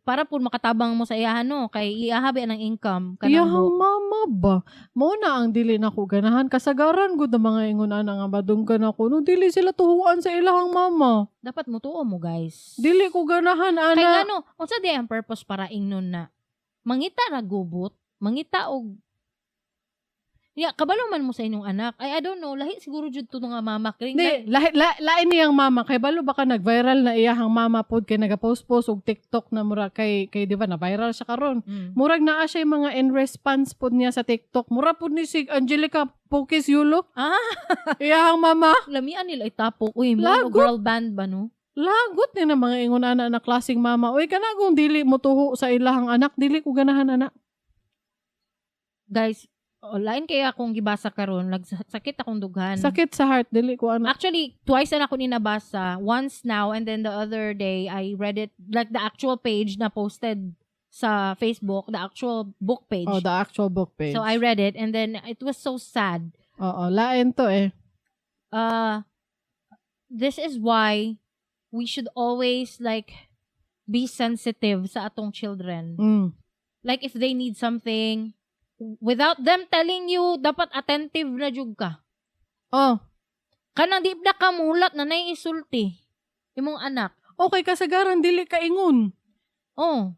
Para po makatabang mo sa iyahan, no, kay iyaha ba ang income kanang Iyahang book. Mama ba? Mao na ang dili nako ganahan. Kasagaran gud ang mga ingon ana nga madunggan ako. No, dili sila tuhuan sa ilahang mama. Dapat mutuo mo, guys. Dili ko ganahan ana. Kay ngano, unsa di ang purpose para ingnon na mangita ra gubot, mangita og Ya, kabalo man mo sa inyong anak. Ay, I don't know, lahi siguro jud to nga mama kay Hindi, lahi, lain niyang mama. Kay balo baka nag-viral na iyahang mama pod kay nagapost-post og TikTok na mura kay di ba na viral siya karon. Murag naa siya yung mga in response pod niya sa TikTok. Mura pod ni si Angelica Pokis Yulo. Ah, Iyahang mama. Lamian nila itapok. Uy, mo Lagot. girl band ba, no? Lagot ni na mga ingon ana na klaseng mama. Uy, kana kung dili mo tuho sa ilahang anak, dili ko ganahan ana. Guys, oh, lain kaya akong gibasa karon, nagsakit akong dughan. Sakit sa heart, dili ko ana. Actually, twice na ako ni nabasa. Once now and then the other day I read it, like, the actual page na posted sa Facebook, the actual book page. Oh, the actual book page. So I read it and then it was so sad. Oo, lain to eh. This is why we should always, like, be sensitive sa atong children. Like, if they need something without them telling you, dapat attentive na jud ka. Oh, Kanang di na kamulat na naiisulti imong anak. Okay, kasagaran dili ka ingon. Oh.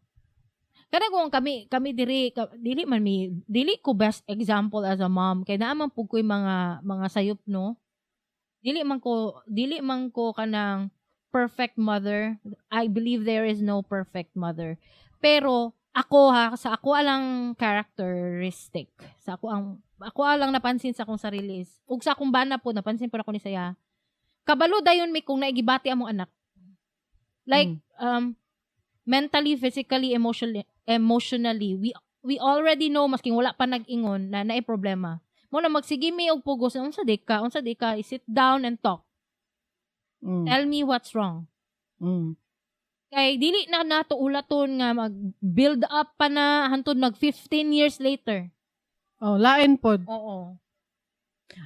Kada kung kami kami diri ka, dili man mi dili ko best example as a mom kay naa man pud ko'y mga sayop, no. Dili man ko kanang perfect mother. I believe there is no perfect mother. Pero ako ha, sa ako alang characteristic, sa ako ang ako alang napansin sa akong sarili is ug sa akong bana po napansin po ako ni saya. Kabalo dayon mi kung naigibati among anak. Like, mentally, physically, emotionally, we already know masking wala pa nag-ingon na naay problema. Mo na magsige mi og pugos, unsa di ka, sit down and talk. Tell me what's wrong. Kay dili na nato ulaton nga mag-build up pa na hantod mag 15 years later. Oh, lain pod. Oo.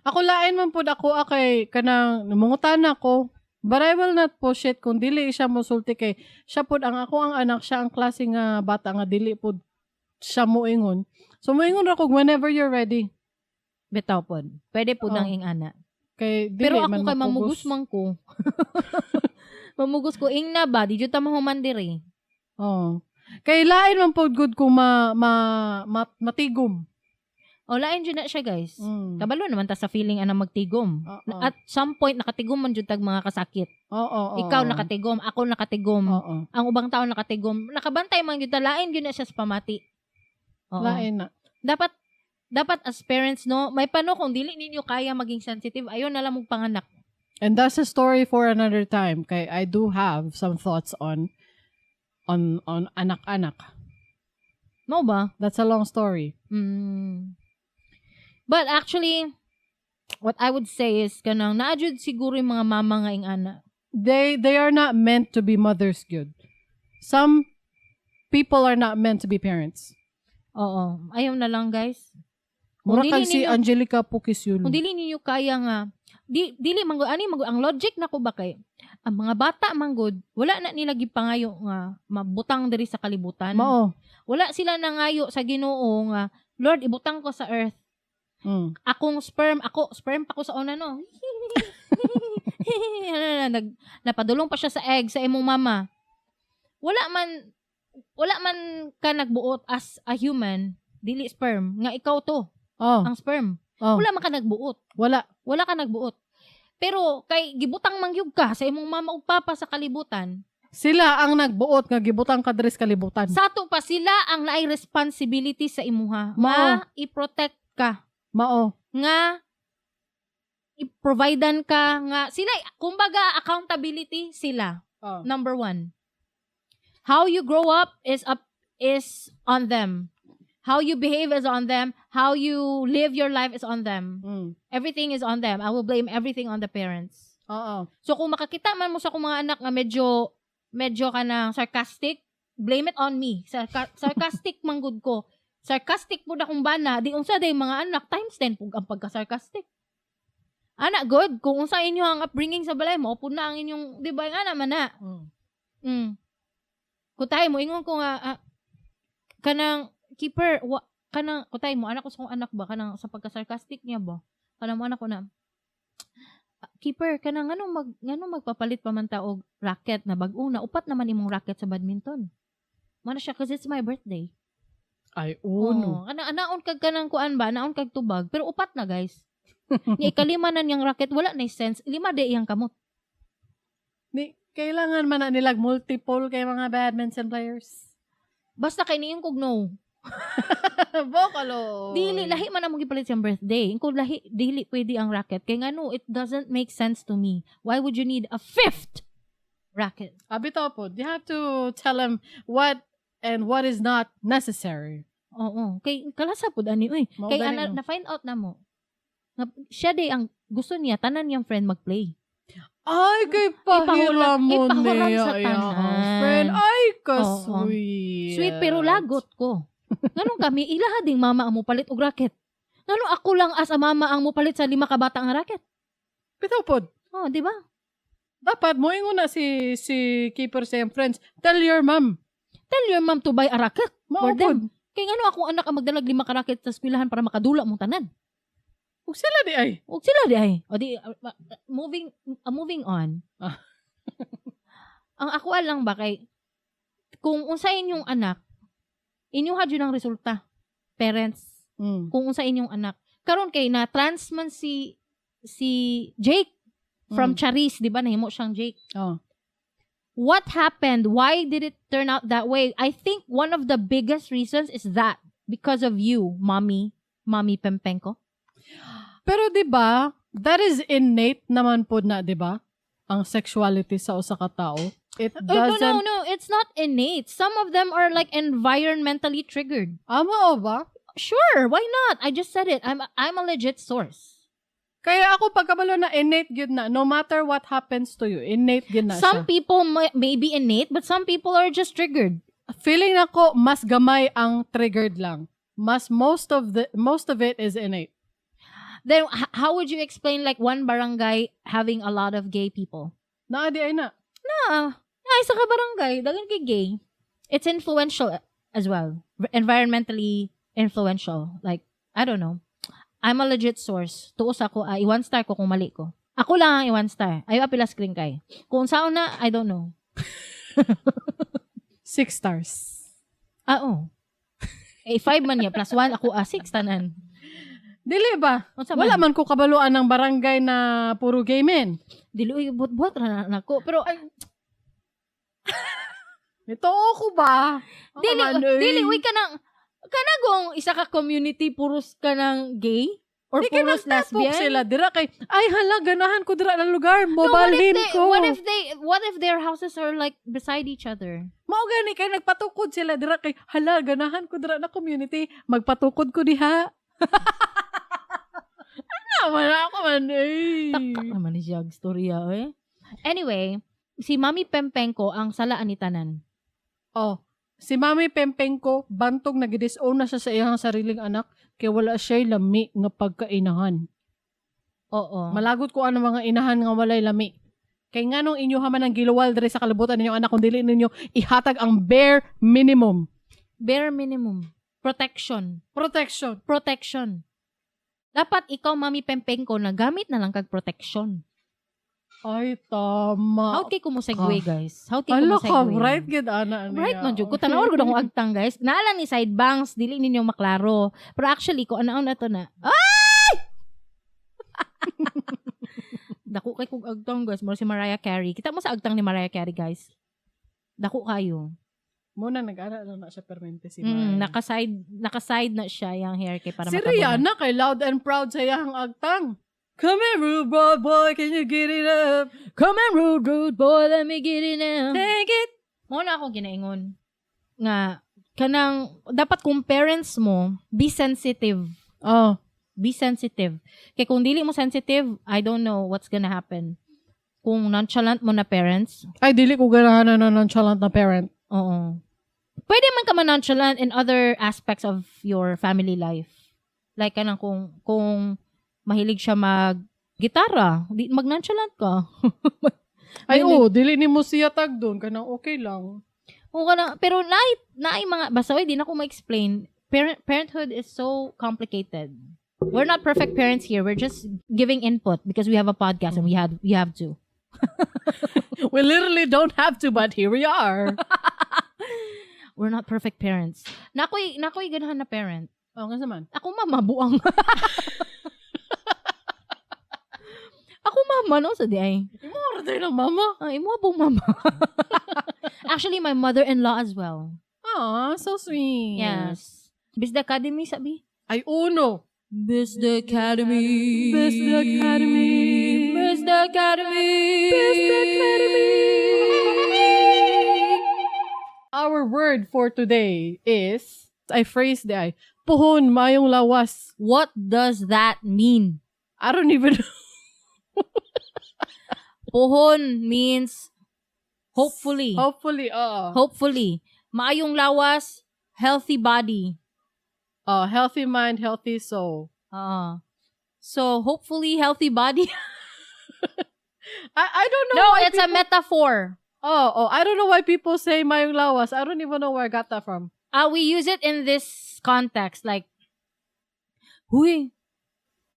Ako lain man pod ako kay kanang nangungutan ako. But I will not push it kung dili siya mosulti kay siya pod ang ako ang anak, siya ang klase nga bata nga dili pod siya moingon. So moingon ra ko whenever you're ready. Bitaw pod. Pwede pod Oo. nang ingana. Kay dili Pero ako man kay mapugos. mamugos man ko. Mamugos ko ingna ba di jud ta mahuman diri. Oo. Kay lain man pod gud kung ma matigom. O, lain jud na siya, guys. Mm. Kabalo naman ta sa feeling ana magtigom. Oo. At some point nakatigom man jud tag mga kasakit. Oo, oo, Ikaw nakatigom, ako nakatigom, Oo. ang ubang tao nakatigom. Nakabantay man gyud ta, lain gyud na siya sa pamati. Oo. Lain na. Dapat dapat as parents, no, may pano kung dili ninyo kaya maging sensitive, ayon na lang mong panganak. And that's a story for another time. Kay I do have some thoughts on anak-anak. Mao ba? That's a long story. But actually, what I would say is kanang naa jud siguro yung mga mama nga ing-ana. They are not meant to be mothers gud. Some people are not meant to be parents. Oo. Ayaw na lang, guys. Kung Mura dili kag si Angelica Pukisulo. Kung dili ninyo kaya nga dili man gud ani man gud ang logic nako ba kay ang mga bata man gud wala na nila gipangayo nga mabutang diri sa kalibutan. Mao. Wala sila nangayo sa Ginoo nga, "Lord, ibutang ko sa earth akong sperm, ako sperm pa ko sa una, no." Napadulong pa siya sa egg sa imong mama. Wala man ka nagbuot as a human, dili sperm nga ikaw to, ang sperm. Oh. Wala man ka nagbuot. Wala. Wala ka nagbuot. Pero kay gibutang mangyug ka sa imong mama ug papa sa kalibutan, Sila ang nagbuot nga gibutang ka diri sa kalibutan. Sa ato pa sila ang naay responsibility sa imuha Mao. nga i-protect ka, Mao. nga i-providean ka, nga sila, kumbaga, accountability sila. Number one, how you grow up is on them. How you behave is on them. How you live your life is on them. Everything is on them. I will blame everything on the parents. Oo. So kung makakita man mo sa akong mga anak nga medyo medyo kanang sarcastic, blame it on me. Sarcastic man gud ko. Sarcastic pud akong bana, di unsa day mga anak times 10 pug ang pagka-sarcastic. Ana gud, kung unsa inyo ang upbringing sa balay mo, pud na ang inyong, di ba, nga naman na. Kutay mo ingon ko nga kanang keeper wa, kanang kutay mo anak ko sa akong anak ba kanang sa pagka-sarcastic niya ba. Kanang mo anak ko na, "Ah, keeper, kanang nganong magpapalit pa man ta og racket na bag-o na, upat naman imong racket sa badminton?" Mao na siya, "'Cause it's my birthday." Ay, uno. Oo, kanang anaon kag kanang kuan ba, anaon kag tubag, pero upat na, guys. Nya ikalima na niyang racket, wala na sense, lima di iyang kamot. Ni, kailangan man na nilag multiple kay mga badminton players. Basta kay niingon kog no. Bokalo. Dili lahi man among gipalit siyang birthday. Ingko lahi dili pwede ang racket kay ngano, it doesn't make sense to me. Why would you need a fifth racket? Abi po, you have to tell him what and what is not necessary. Oo, kay kalasa pud ani oy. Mao Kay gani, ana, no? na find out na mo. Nga, siya day ang gusto niya tanan niyang friend magplay. Ay, kay pahira mo Ipahuram niya. sa Iyang tanan. friend. Ay, ka-sweet. Sweet pero lagot ko. Nganong kami ilaha ding mama ang mopalit og racket? Ngano ako lang as a mama ang mopalit sa lima ka bata nga racket? Bitaw pod. Oh, di ba? Dapat mo ingon na si keeper sa iyang friends. Tell your mom. Tell your mom to buy a racket Mao for pod. them. Kay ngano akong anak ang magdalag lima ka racket sa eskwelahan para makadula mong tanan? Ug sila di ay. Og sila di ay. O di moving on. Ang ako lang ba kay kung unsa inyong anak, inyuha jud ang resulta. Parents, kung unsa inyong anak. Karon kay na trans man si Jake from Charis, di ba, nahimo siyang Jake. Oh. What happened? Why did it turn out that way? I think one of the biggest reasons is that because of you, mommy, Mommy Pempenko. Pero 'di ba, that is innate naman pod na, 'di ba? Ang sexuality sa usa ka tao. It Oh, no, doesn't no, it's not innate. Some of them are like environmentally triggered. Ama o ba? Sure, why not? I just said it. I'm a legit source. Kaya ako pagkabalo na innate gyud na, no matter what happens to you, innate gyud na Some siya. People may be innate, but some people are just triggered. Feeling nako mas gamay ang triggered lang. Mas most of it is innate. Then how would you explain like one barangay having a lot of gay people? Naa di ay na. Na, isa ka barangay, daghan kay gay. It's influential as well. Environmentally influential. Like, I don't know. I'm a legit source. Tuos ako, i-one star ko kung mali ko. Ako lang ang i-one star. Ayaw apila screen kay. Kung saan na, I don't know. 6 stars. Ah, oh. Eh, 5 man niya. Plus 1, ako, 6 tanan. Dili ba? Unsa Wala man ko kabaluan ng barangay na puro gay men. Dili, uy, buhat-buhat ra na nako. Pero, Ay, ito ko ba? Dili, Ako man, dili, eh. uy, kanang, kanagong isa ka community, puros ka ng gay? Or Di kay puros nagtapok lesbian? sila dira kay ay hala, ganahan ko dira ng lugar, No, what if mobalhin they, ko. what if their houses are like beside each other? Mao gani kay nagpatukod sila dira kay hala, ganahan ko dira na community, magpatukod ko diha. Ano man ako man eh. Takak naman ni siya storya eh. Anyway, si Mami Pempeng ko ang salaan ni tanan. Oh, si Mami Pempeng ko bantog nag-disown na siya sa iyang sariling anak kay wala siya lami nga pagkainahan. Oo. Malagot ko ang mga inahan nga walay lami. Kay nganong inyo man ang giluwal diri sa kalibutan ninyong anak kung dili ninyo ihatag ang bare minimum? Bare minimum. Protection. Protection. Protection. Dapat ikaw, Mami Pempeng ko, nagamit na lang kag protection. Ay, tama. How kay kumo-segue, guys? How kay Hala ka, kumo-segue? bright gid ana niya. Bright man jud ko. Tan-awon gud akong agtang, guys. Naa lang ni side bangs, dili ninyo maklaro. Pero actually ko anaon na to na. Ay! Dako kay kog agtang, guys. Mura si Mariah Carey. Kita mo sa agtang ni Mariah Carey, guys. Dako kayo. Muna nag-ara na siya permente si Mariah. Naka-side na siya yung hair kay para Si matabunan. Rihanna kay loud and proud sa iyang agtang. Come here, rude boy, boy, can you get it up? Come on, rude, rude boy, let me get it now. Take it. Mo na ako ginaingon nga kanang dapat kung parents mo be sensitive. Oh. Be sensitive. Kay kung dili mo sensitive, I don't know what's gonna happen. Kung nonchalant mo na parents, Ay, dili ko ganahan na nonchalant na parent. Oo. Pwede man ka man nonchalant in other aspects of your family life. Like kanang kung mahilig siya mag gitara, di mag nonchalant ka. Ay, Dili. oo, dili ni mo siya tag doon. Kanang okay lang. Oo ka na, pero naay mga basta oy, di na ko ma-explain. Parenthood is so complicated. We're not perfect parents here. We're just giving input because we have a podcast and we have to. We literally don't have to, but here we are. We're not perfect parents. Nakoy ganahan na parent. Oh, nga naman. Ako mama buang. Ako mama no sa di ay. Imo order ng mama. Ah, imo abong mama. Actually, my mother-in-law as well. Aw, so sweet. Yes. Bisda Academy sabi. Ay, uno. Bisda Academy. Bisda Academy. Bisda Academy. Bisda Academy. Our word for today is, I phrase the ay, puhon, mayong lawas. What does that mean? I don't even know. Puhon means hopefully. Hopefully, oo. Hopefully. Maayong lawas, healthy body. Oh, healthy mind, healthy soul. So hopefully healthy body. I don't know No, why it's a people, metaphor. Oh, I don't know why people say mayong lawas. I don't even know where I got that from. We use it in this context like, "Huy,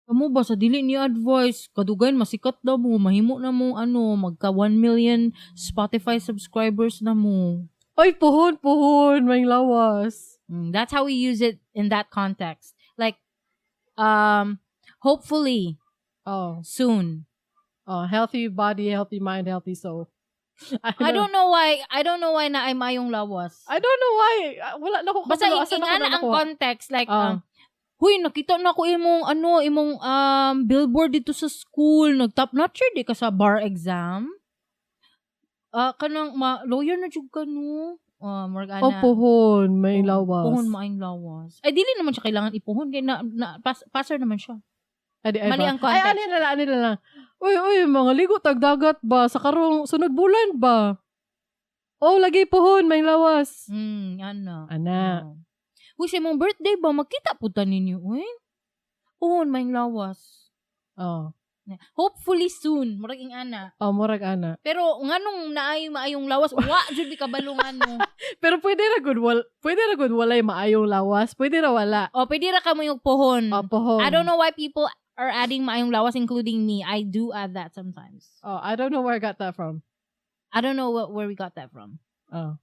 kamo ba sa dili ni advice, kadugayan masikat na mo, mahimo na mo ano, magka 1 million Spotify subscribers na mo." Oy, puhon, puhon, mayong lawas. That's how we use it in that context. Like, hopefully Oh, soon. oh, healthy body, healthy mind, healthy soul. I don't know why na ay mayong lawas. I don't know why. Ah, wala na ko Basta kabalo. Asa na ko ingana na ang nakuha? context like Ah. "Huy, nakita na ko imong ano, imong billboard dito sa school, nag top notcher di ka sa bar exam. Ah, kanang ma lawyer na jud ka no." Ah, murag ana. Oh, puhon, may Oh, lawas. Puhon maayong lawas. Ay dili naman siya kailangan ipuhon kay na passer naman siya. Ay, di, ay Mali ba? ang context. Ay, ani na lang, ani na lang. Uy, uy, mga ligo tagdagat ba? Sa karong sunod bulan ba? Oh, lagi puhon, may lawas. Ano. Ana. Oo. Uy, sa imong birthday ba magkita pud ta ninyo, uy? Puhon maayong lawas. Oh. Hopefully soon, murag ing ana. Oh, murag ana. Pero nganong naay maayong lawas, wa jud mi kabalo ngano. Pero pwede ra gud wal pwede ra gud walay maayong lawas, pwede ra wala. O pwede ra kamo yung pohon. Oh, puhon. I don't know why people are adding maayong lawas including me. I do add that sometimes. Oh, I don't know where I got that from. I don't know where we got that from. Oh.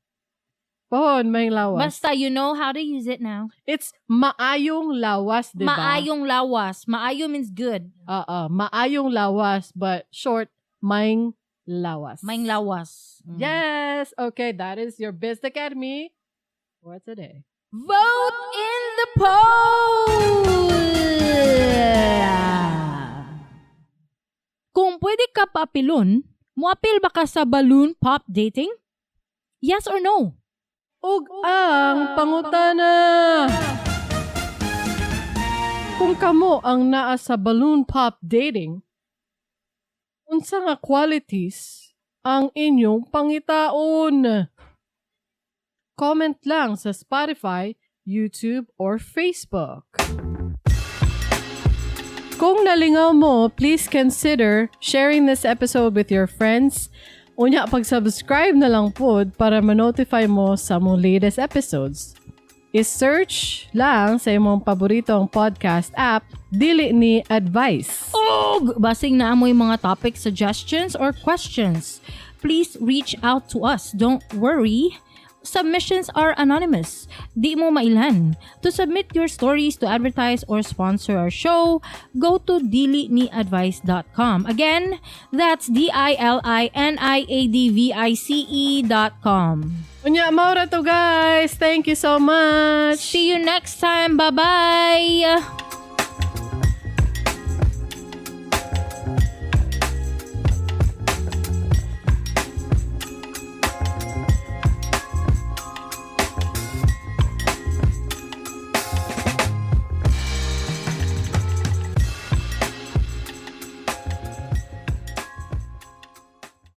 Pohon, may lawas. Basta you know how to use it now. It's maayong lawas, di ba? Maayong lawas. Maayo means good. Oo, maayong lawas, but short, maing lawas. Maayong lawas. Yes! Okay, that is your Best Academy for today. Vote in the poll! Kung pwede ka paapilon, muapil ba ka sa balloon pop dating? Yes or no? Ug ang pangutana. Kung kamo ang naa sa balloon pop dating, unsa nga qualities ang inyong pangitaon? Comment lang sa Spotify, YouTube, or Facebook. Kung nalingaw mo, please consider sharing this episode with your friends. Unya, pag-subscribe na lang pod para ma-notify mo sa among latest episodes. I-search lang sa imong paboritong podcast app, Dili Ni Advice. Og basing naa moy mga topic suggestions or questions, please reach out to us. Don't worry. Submissions are anonymous. Di mo mailhan. To submit your stories to advertise or sponsor our show, go to diliniadvice.com. Again, that's diliniadvice.com. Unya, mao ra to, guys. Thank you so much. See you next time. Bye-bye!